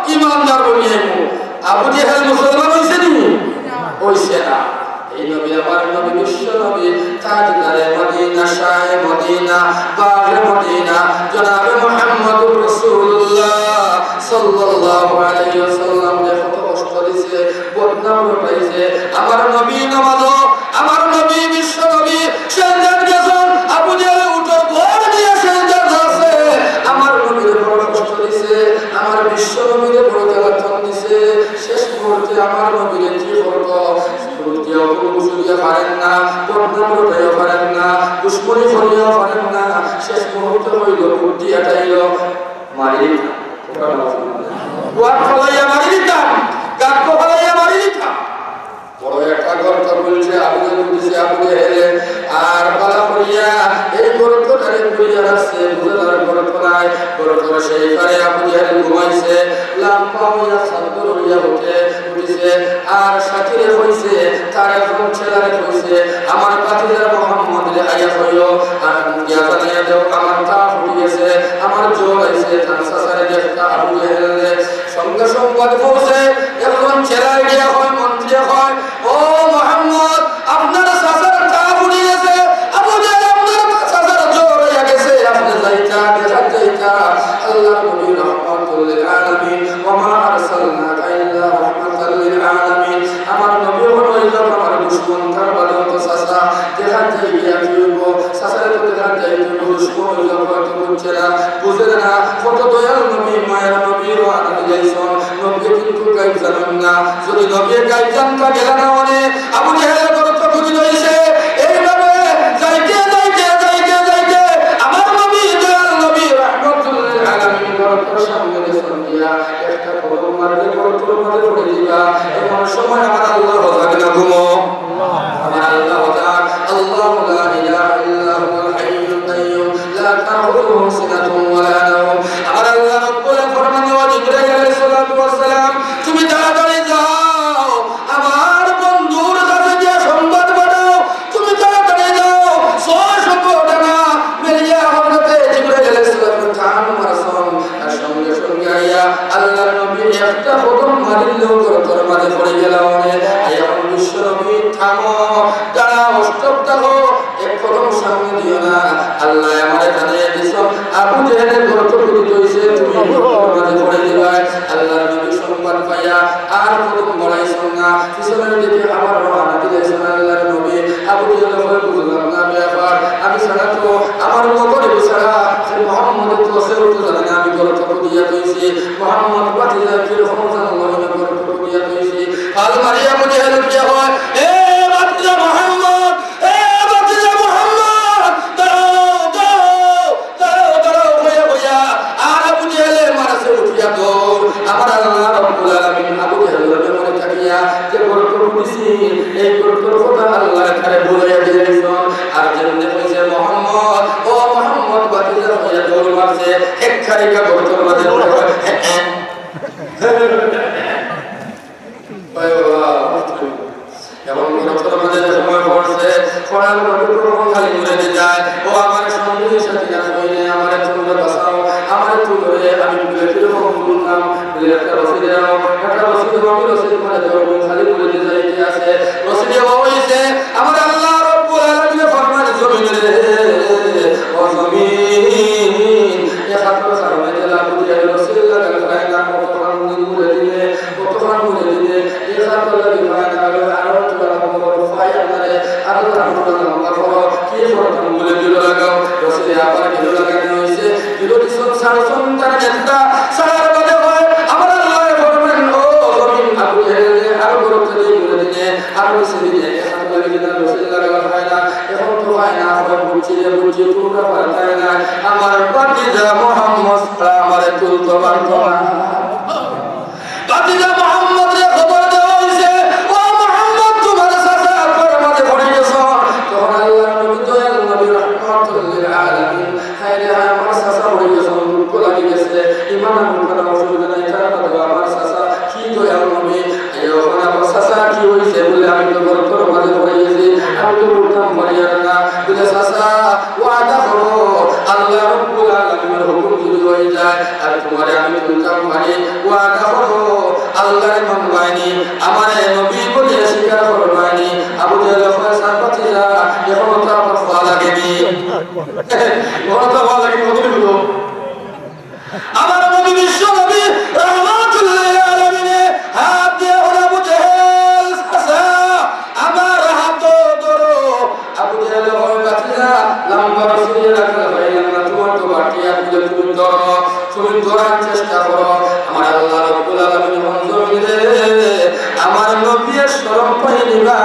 ইমানদার বনিয়া আইমু। আবু জেহেল মুসলমান অইছে নি? অইছে না। এই নবী, আমার নবী, বিশ্ব নবী, তাজদারে মদিনা, শাহে মদিনা, বাগে মদিনা, জনাবে মুহাম্মদুর রাসূলুল্লাহ সাল্লাল্লাহু আলাইহি ওয়াসাল্লামরে কত কষ্ট দিছে, বদনাম রটাইছে। আমার নবী নামাজো, আমার নবী, বিশ্ব নবী, সেজদাত গেছইন, আবু জেহেল উটর ঘর দিয়া সেজদাত আছে। আমার নবীরে বড় কষ্ট দিছে, আমার বিশ্ব নবীরে বড় জ্বালাতন দিছে। শেষ মুহূর্তে আমার নবীরে কি করতো? গুরুত্ব দিয়া, গুরু গুছুলিয়া পারেন না, বদনাম রটাইয়া পারেন না, দুশমনি করিয়া পারেন না। শেষ মুহূর্তে কইল, বুদ্ধি এটাইল, মারি দিতাম। ওয়াক ফালাইয়া মারি দিতাম, গাত ফালাইয়া মারি দিতাম। বড় একটা গর্ত খুলছে, আবু জেহেল উঠছে, আবু জেহেল আর বালা করিয়া এই গর্তটারে খুলিয়া রাখছে, বুঝার গর্ত নাই। গর্তর সেই পারে আবু জেহেল ঘুমাইছে, লাম্বা হইয়া সাদ্দুর হইয়া উঠে। উঠিছে, আর সাথীরে কইছে, তার একজন ছেলারে কইছে, "আমার ভাতিজা মোহাম্মদরে আইয়া কইও, আর গিয়া জানাইয়া দেও, আমার তাপ উঠি গেছে, আমার জ্বর আইছে, তার চাচারে দেখতা আবু জেহেলরে।" সঙ্গে সংবাদ পৌঁছে, একজন ছেলায় গিয়া কয়, মন্ত্রীয়ে কয়, "ও মোহাম্মদ, আপনার চাচার তাপ উঠি গেছে, আবু জেহেল আপনার চাচার জ্বর আইয়া গেছে, আপনে যাইতা, দেখা যাইতা।" আল্লাহর নবী রহমাতুল লিল আলামিন, ওয়া মা আরসালনাকা ইল্লা রাহমাতাল লিল আলামিন। আমার নবী অইলো আমার দুশমন, তার বাদে তো চাচা, দেখা যায় গিয়া কি অইবো? চাচারে তো দেখা যায় কি অইবো, দুশমন অইলো হয়তো বুঝছে না, বুঝে না। কত দয়াল নবী, মায়ার নবী, রওয়ানা দিলাইছইন। নবী কিন্তু গাইব জানইন না। যদি নবী গাইব জানতা গেলা না মানে, আবু জেহেল গর্ত খুঁজি লইছে। এইভাবে যাইতে, যাইতে, যাইতে, যাইতে, আমার নবী, দয়াল নবী, রাহমাতুল লিল আলামিন গর্তর সামনে গেছইন গিয়া। একটা কদম মারলে গর্তর মাঝে পড়ি যিবা। এমন সময় আমার আল্লাহ হজাগ না ঘুমো। আমার আল্লাহ হজাগ। আল্লাহু লা ইলাহা ইল্লা হুয়াল হাইয়ুল কাইয়্যুম। লা তাখুযুহু সিনাতুন ওয়া লা নাওম। আমার আল্লাহ রব্বুল আলামিন ফরমান, "ও জিবরাইল আলাইহিস সালাতু ওয়াস সালাম, তুমি তাড়াতাড়ি যাও, আমার বন্ধুর কাছে গিয়া সংবাদ পাঠাও, তুমি তাড়াতাড়ি যাও।" ছয় শত ডানা মেলিয়া হযরতে জিবরাইল আলাইহিস সালাম টান মারছইন, আর সঙ্গে সঙ্গে আইয়া আল্লাহর নবী একটা কদম মারিলেও গর্তর মাঝে পড়ি গেলা। আইয়া বিশ্ব নবী, থামো, দাঁড়াও, stop থাকো, এক কদম সামনে দিও না। আল্লাহ আমারে জানাইয়া দিছইন, আবু জেহেলে গর্ত খুঁজি লইছে, তুমি গর্তর মাঝে পড়ি যিবায়। আল্লাহর নবী সংবাদ পাইয়া আর কদম বাড়াইছইন না, পিছনের দিকে আবার রওয়ানা দিলাইছইন আল্লাহর নবী। আবু জেহেলে কয়, "বুঝলাম না ব্যাপার, আমি ছাড়া তো, আমার মগরিব ছাড়া সে মোহাম্মদ তো কেউ তো জানে না, আমি গর্ত খুঁজিয়া লইছি, মোহাম্মদ ভাতিজা কিরকম জানলো আমি গর্ত খুঁজিয়া লইছি?" ফাল মারিয়া আবু জেহেল উঠিয়া কয়, "এ ভাতিজা মোহাম্মদ, এ ভাতিজা মোহাম্মদ, দাঁড়াও, দাঁড়াও, দাঁড়াও, দাঁড়াও," কইয়া কইয়া আর আবু জেহেলে মারছে উঠিয়া দৌড়। আমার আল্লাহ রব্বুল আলামিন আবু জেহেলর memory থাকিয়া যে গর্ত খুঁজছি, এই গর্তর কথা আল্লাহ তারে বুঝাইয়া দিলাইছইন। আর যেমনে কইছে, "মোহাম্মদ, ও মোহাম্মদ," ভাতিজা কইয়া দৌড় মারছে, এক খারিকা গর্তর মাঝে পড়ে গেছে। ভাই বাবা, এখন গর্তর মাঝে যে সময় পড়ছে, পড়ার পরে প্রভু খালি করে দিতায়, "ও আমার সঙ্গী সাথীরা, কইলে আমারে তোমরা বাঁচাও, আমারে তুলো রে, আমি বুলে কিরকম তুলতাম, বুলে একটা রশি দাও, একটা রশি দাও, আমি রশির মাঝে ধরবো, খালি করে দিয়ে যাইতে আছে।" রশি দেওয়া হইছে, আমার আল্লাহ রব্বুল আলামিনে ফরমান, "জমিন রে, ও জমিন, এ হাতর কারণে যে লাভ দিয়ে রশি লাগাল খায় না, কত খান মুড়ে দিলে, কত খান মুড়ে দিলে, এ হাতর লাগি খায় না, আরো একটু লাগাবো, খায় না রে, আরো একটু লাগাবো, কি করতাম?" বুলে দিল লাগাও, রশিদে আবার দিল লাগানো হইছে, দিল কিছু সারসন তার নেতা, সারার বাদে হয়, আমার আল্লাহ ফরমান, "ও জমিন, আবু জেহেলরে আরো গর্ত দিয়ে মুড়ে দিলে, আরো রশি দিলে, এ হাত লাগি না, রশি লাগানো হয় না, এখন তো হয় না, এখন বুঝছি রে, বুঝছি, তোমরা পারতায় না, আমার ভাতিজা মোহাম্মদ ছাড়া আমারে তুলতে পারতো না।" ভাতিজা মোহাম্মদরে খবর দেওয়া হইছে, "ও মোহাম্মদ, তোমার চাচা গর্তর মাঝে পড়ি গেছে।" তখন আল্লাহর নবী, দয়াল নবী, রহমাতুল লিল আলামিন, হায় রে হায়, আমার অসুবিধা নাই, তারা বলে, "আমার চাচা, কি দয়াল নবী, এই ওখানে আমার চাচা কি হয়েছে?" বলে, "আমি তো গর্তর মাঝে পড়ে গেছি, আমি তো উঠতাম পারি আর না।" বলে, "চাচা, ওয়াদা করো, আল্লাহ রব্বুল আলামিনের হুকুম যদি হয়ে যায় আর তোমারে আমি তুলতাম পারি, ওয়াদা করো, আল্লাহরে মানবায়নি, আমারে নবী বলে স্বীকার করবায়নি।" আবু জেহেল কয়, "চাচা, ভাতিজা, এখনো তো আমার খাওয়া লাগেনি।" এখনো তো খাওয়া লাগেনি, কত হলো? আমার নবী, বিশ্ব নবী, রহমাতুল্লিল আলামিনে হাত দিয়া বলে, "আবু জেহেল, চাচা, আমার হাত ধরো।" আবু জেহেল কয়, "ভাতিজা, লম্বা রশি দিয়া রাখলে পাইলাম না, তোমার তো বাড়তি হাত, তুমি ধরো, তুমি ধরার চেষ্টা করো।" আমার আল্লাহ রব্বুল আলামিন বলেন, "রে, আমার নবী শরম পাইনি বা,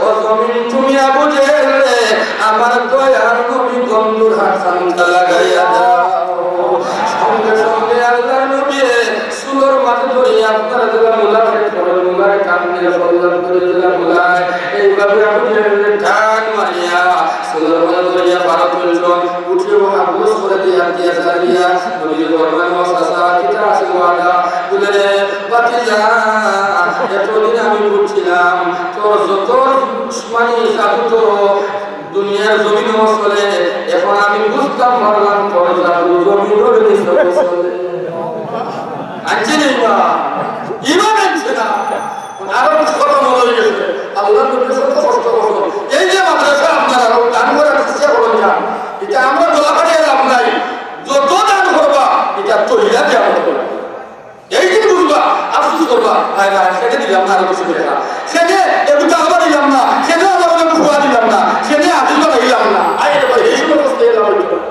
ও জমিন, তুমি আবু জেহেলরে আমার দয়ার নবী বন্ধুর হাত খানটা লাগাইয়া দাও।" সঙ্গে সঙ্গে আল্লাহর নবী চুলর মাঝে ধরি, আপনারা যারা মুলা খেত করেন, মুলার কান দিয়ে সন্ধান করে যারা মুলায়, এইভাবে আবু জেহেলরে টান মারিয়া চুলর মাঝে ধরিয়া পারো তুলছন, উঠিয়া আবুস করে দিয়া দিয়া সারিয়া নবীজি ফরমান, "ও চাচা, কিতা আছে ওয়াদা?" বলে, "রে ভাতিজা, এতদিন আমি বুঝছিলাম তোর যত দুশমনি জাদু তো দুনিয়ার জমিনও চলে, এখন আমি বুঝতাম পারলাম তোর জাদু জমিনের নিচেও চলে।" আনছে না ইমান? ইমান আনছে না। আরো কত মনে হয়ে গেছে। আল্লাহর নবী কত কষ্ট করছেন। এই যে মাদ্রাসা আপনারা আরো দান করার চেষ্টা করুন না, এটা আমরা দোয়া করে লাভ নাই। যত দান করবা, এটা তৈরা দেওয়া হবে। এই যে বুঝবা, আফসোস করবা, "হায় হায়, সেটা দিলাম না, আরো কিছু করে না। সেটা একটু তালবা দিলাম না, সেটা আমার অনেক ফুয়া দিলাম না, সেটা আদিল বানাইলাম না।" আয় রে ভাই, এই সময় কষ্ট এলাম হইতো না।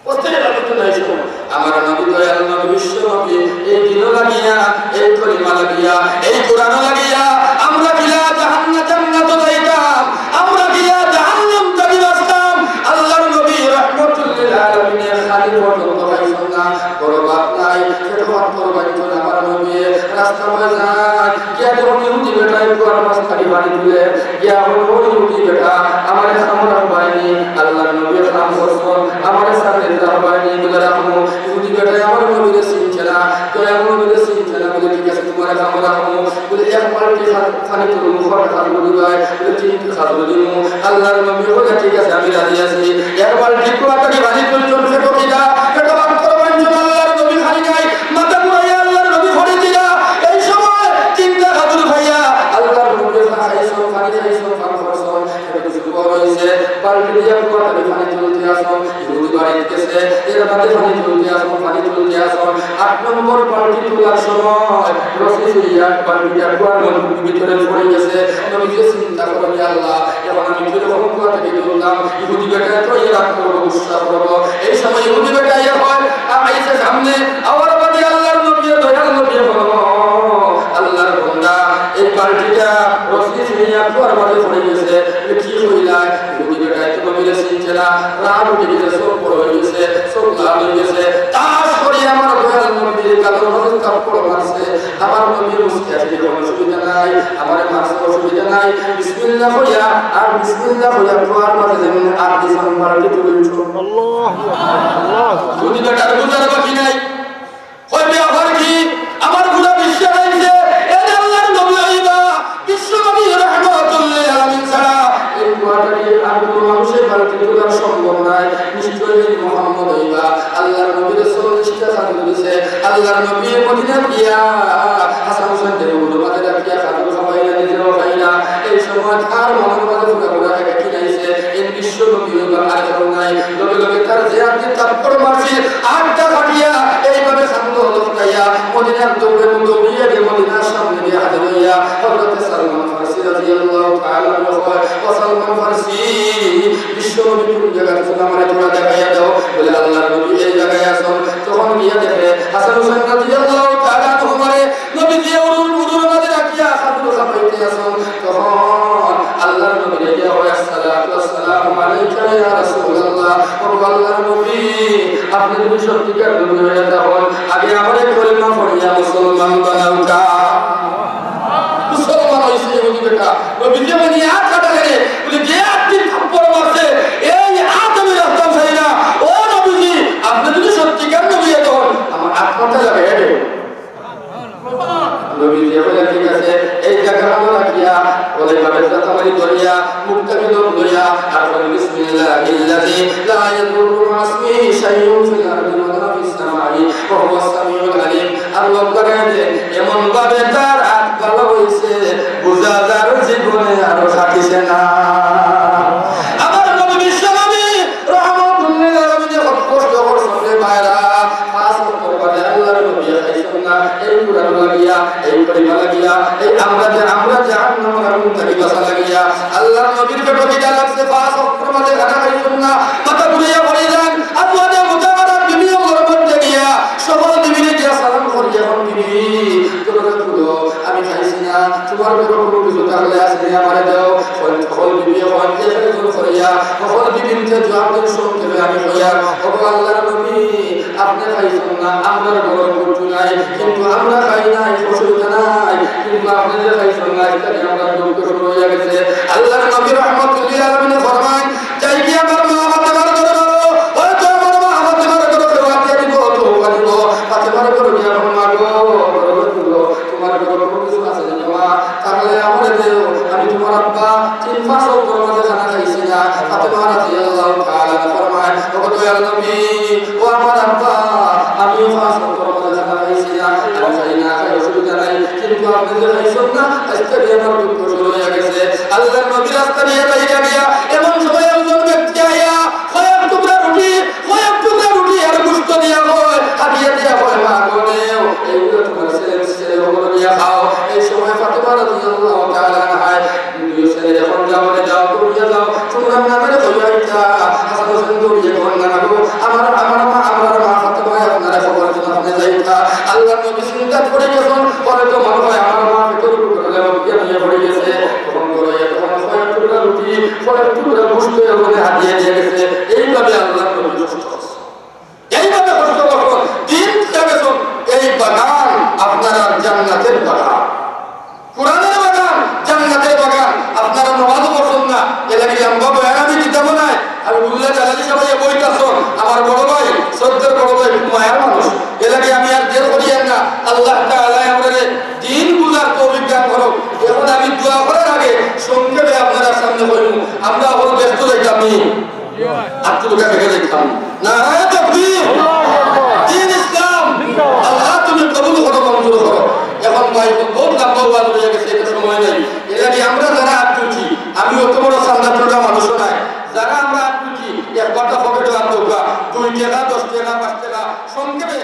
কষ্ট এলাম হইতো না এই সময়। আমার নবী, দয়াল নবী, বিশ্ব নবী, এই দিনও লাগিয়া, এই কলিমা লাগিয়া, এই কোরআনও লাগিয়া, আমরা কিলা জাহান্না-, জান্নাত যাইতাম, আমরা কিলা জাহান্নাম থাকি বাঁচতাম। আল্লাহর নবী রহমতুল্লিল আলামিনের খালি পর্যন্ত খাইছেন না। বড় ভাত নাই, পেটো ভাত বড় ভাত নাই। আমার নবী রাস্তা ময়দান গিয়া যখন ইহুদি বেটায় কুয়ার মাছ থাকি পানি তুলে, গিয়া বলে, "ও ইহুদি বেটা, আমারে খামো রাখবায়নি।" আল্লাহর নবী খাম করছেন, "আমারে সাথে রাখবায়নি।" বলে, "রাখমু।" ইহুদি বেটায় আমার নবীরে চিনছে না, তো আমার নবীরে চিনছে না, বলে, "ঠিক আছে, তোমারে খামো রাখমু।" বলে, "এক বালতি খা-, পানি তুলমু, কয়টা খাজুর দিবায়?" বলে, "তিনটা খাজুর দিমু।" আল্লাহর নবী বলে, "ঠিক আছে, আমি রাজি আছি।" এক বালতি কুয়া থাকি পানি তুলছন, পেটো খিদা, পেটো ভাত করে বাঁচছন, আল্লাহর নবী খাই নাই, মাথা ঘুরাইয়া আল্লাহর নবী পড়ে দিলা। এই সময় তিনটা খাজুর খাইয়া আল্লাহর নবী খাইছন, পানি খাইছন, পান করছন, পেটো কিছু বড় হইছে, বালতি দিয়া কুয়া থাকি পানি তুলতে আসো, ইহুদি বাড়িত গেছে, এর বাদে পানি তুলতে আসো, পানি তুলতে আসো। আট নম্বর বালতি তোলার সময় রশি ছিঁড়িয়া বালতিটা কুয়ার মধ্যে ভিতরে পড়ে গেছে। নবীজি চিন্তা করেন, "ইয়া আল্লাহ, এখন আমি কিরকম কুয়া থাকি তুলতাম?" ইহুদি বেটায় তো এরা করবো, গুসা করবো। এই সময় ইহুদি বেটায় ইয়া হয়, আ-, আইছে সামনে, আওয়ার বাদে আল্লাহর নবী, দয়াল নবী বলো, "আল্লাহর বান্দা, এই বালতিটা রশি ছিঁড়িয়া কুয়ার মধ্যে পড়ে গেছে।" বলে, "কি হইলা?" ইহুদি বেটায় তো নবীরে চিনছে না, রাগ উঠে গেছে, চোখ বড় হয়ে গেছে, চোখ লাল হয়ে গেছে। তাস করি আমার দয়াল নবীর গালর মধ্যে থাপ্পড় মারছে। আমার নবী মুস্কি আছে, কোনো অসুবিধা নাই, আমারে মারছে, অসুবিধা নাই। বিসমিল্লাহ কইয়া আর বিসমিল্লাহ কইয়া কুয়ার মাঝে যেমন আর দিছন বালতি তুলছন। আল্লাহ, আল্লাহ। ইহুদি বেটার বুঝার বাকি নাই। কয়, "ব্যাপার কি? আমার পুরা বিশ্ব রাইছে, এ আল্লাহর নবী হইবা, বিশ্ব নবী রহমতুল্লিল আলামিন ছাড়া এই কুয়াটা কি আর কোনো মানুষের বালতি তোলার সম্ভব নাই? নিশ্চয়ই এই মোহাম্মদ হইবা।" আল্লাহর নবীরে চল্লিশটা খাজুর দিছে। আল্লাহর নবী মদিনা গিয়া হাসান হুসেনরে উরুর মাঝে রাখিয়া খাজুর খাবাইলা, নিজেও খাইলা। এই সময় তার মনের মাঝে পুরা পুরা একটা কিনাইছে, এই বিশ্ব নবী হইবার আর কেউ নাই। লগে লগে তার যে আটটি থাপ্পড় মারছি, আটটা ফাটিয়া এইভাবে খান্দ লটকাইয়া মদিনার দৌড়ে দৌড়িয়ে গিয়ে মদিনার সামনে গিয়ে হাজির হইয়া হযরতে সালমান ফার্সি রাদিয়াল্লাহু তাআলা আনহু কয়, "ও সালমান ফার্সি, বিশ্ব নবী কোন জায়গা থেকে আমারে তোরা দেখাইয়া দাও।" বলে, "আল্লাহর নবী এই জায়গায় আছেন।" তখন গিয়া দেখে হাসান হুসেন রাদিয়াল্লাহু তাআলা আনহুমারে নবীজি উরুর, উরুর মাঝে রাখিয়া খাজুর খাবাইতে আছেন। তখন আল্লাহর নবীরে গিয়া কয়, "আসসালাতু ওয়াসসালামু আলাইকা ইয়া রাসূলুল্লাহ।" ও আল্লাহর নবী, আপনি যদি সত্যিকার নবী হয়ে থাকেন, আগে আমারে কলিমা পড়িয়া মুসলমান বানাউক্কা। মুসলমান হইছে ইহুদি বেটা। নবীজি মানে আট কাটা করে, বলে, "যে আটটি থাপ্পড় মারছে, এই আট আমি রাখতাম চাই না। ও নবীজি, আপনি شيء في الأرض ولا في السماء وهو السميع العليم। আর লক্ষ্য রাখেন যে এমন ভাবে তার আত ভালা অইছে, বুঝা যার জীবনে আর খাটিছে না। আমার নবী বিশ্বনবী রহমাতুল্লিল আলামিনে কত কষ্ট করছইন রে ভাইরা, পাঁচ ওয়াক্ত পরে আল্লাহর নবী খাইছইন না, এই কুরআন লাগিয়া, এই কলিমা লাগিয়া, এই আমরা যে, আমরা জাহান্নামের আগুন থাকি বাঁচা লাগিয়া, আল্লাহর নবীর পেটো খিদা লাগছে, পাঁচ ওয়াক্তর মাঝে খানা খাইছইন না, মাথা ঘুরাইয়া পড়ি যান, আজওয়াজে মুতাহারার বিবি অকলর মধ্যে গিয়া, সকল বিবিরে গিয়া সালাম করি, এখন বিবি, দরজা খুলো, আমি খাইছি না, তুমার ঘরো কুনু কিছু থাকলে আইজকে আমারে দেও। হকল, হকল বিবিয়ে কইন, এক একজন করিয়া, হকল বিবির জবাব দেন সংক্ষেপে আমি কইয়ার, ওগো আল্লাহর নবী, আপনে খাইছইন না, আমরার ঘরো কুন্তা নাই, কিন্তু আমরা খাই নাই, অসুবিধা নাই, কিন্তু আপনে যে খাইছইন না, ইটা দিয়া আমরার দুঃখ শুরু অইয়া গেছে। আল্লাহর নবী রহমাতুল্লিল আলামিনে ফরমাইন, যাই গিয়া আমার মা ফাতেমার ঘরো বলো, হয়তো আমার মা ফাতেমার ঘরো কেউ আতিয়া দিব, তোহফা দিব। ফাতেমার ঘরো গিয়া বলো, মা গো, ঘরো বলো, তুমার ঘরো কুনু কিছু আছে নি মা? থাকলে আমারে দেও, আমি তুমার আব্বা তিন পাঁচ ওয়াক্তর মাঝে খানা খাইছি না। ফাতেমা রাদিয়াল্লাহু তাআলা আনহা ফরমাইন, ওগো দয়াল নবী, ও আমার আব্বা, আমিও পাঁচ ওয়াক্তর মাঝে খানা খাইছি না, আমি খাই না, খাই অসুবিধা নাই, কিন্তু আপনে যে খাইছইন না, আইজকে দিয়া আমার দুঃখ শুরু অইয়া গেছে। আল্লাহর নবী রাস্তা দিয়া যাইরা গিয়া এমন সময় একজন ব্যক্তি আইয়া কয়েক টুকরা রুটি, কয়েক টুকরা রুটি আর গোশত দিয়া কয়, হাদিয়া দিয়া কয়, মা গো নেও, এইগুলা তুমার ছেলে, ছেলে অকলরে দিয়া খাও। এই সময় ফাতেমা রাদিয়াল্লাহু তাআলা আনহা দুই ছেলে এখন যাও রে যাও, দৌড়িয়া যাও, তুমরার নানারে কইয়া আইতা। হাসান হোসেন দৌড়িয়া কইন, নানা গো, আমার, আমার মা, আমরার মা ফাতেমায় আপনারে খবর দিছইন, আপনে যাইতা। আল্লাহর নবী চিন্তাত পড়ি গেছইন, পরে তো মনে হয় আমার মা ভিতরে ভিতরে লেবক দিয়া নিয়া পড়ি গেছে। তখন দৌড়াইয়া তখন কয়েক টুকরা রুটি, কয়েক টুকরা গোশত এখানে হাদিয়া দিয়া গেছে। এইভাবে আল্লাহর নবী সুস্থ অইছইন। এইভাবে কষ্ট করছইন, দিন দিয়া গেছইন। এই বাগান আপনারার জান্নাতের বাগান, কোরআনের বাগান, জান্নাতের বাগান। আপনারা নমাজও পড়ছইন না, এর লাগি লম্বা বয়ান আমি দিতাম নায়। আমি বুল্লা জালালি সাহেব বইতাছইন, আমার বড় ভাই, শ্রদ্ধার বড় ভাই, খুব মায়ার মানুষ। এর লাগি আমি আর দের করিয়ার না। আল্লাহ তাআলায় আমরারে দিন বুঝার তৌফিক দান করউক। এখন আমি দোয়া করার আগে সংক্ষেপে আপনারার সামনে কইমু, আমরা অখন বেহেস্তো যাইতাম নি? আত্মীয় কাছে যাইতাম। নারায়ে তাকবীর। দিন ইসলাম। আল্লাহ তুমি কবুল করো, মঞ্জুর করো। এখন ভাই বউত লম্বা ওয়াজ অইয়া গেছে, ইটা সময় নাই। এর লাগি আমরা যারা আত তুলছি, আমি অত বড় চান্দা তুলরা মানুষও নায়। যারা আমরা আত তুলছি, একবারটা পকেটো আত দেউক্কা, দুই টেকা, দশ টেকা, পাঁচ টেকা, সংক্ষেপে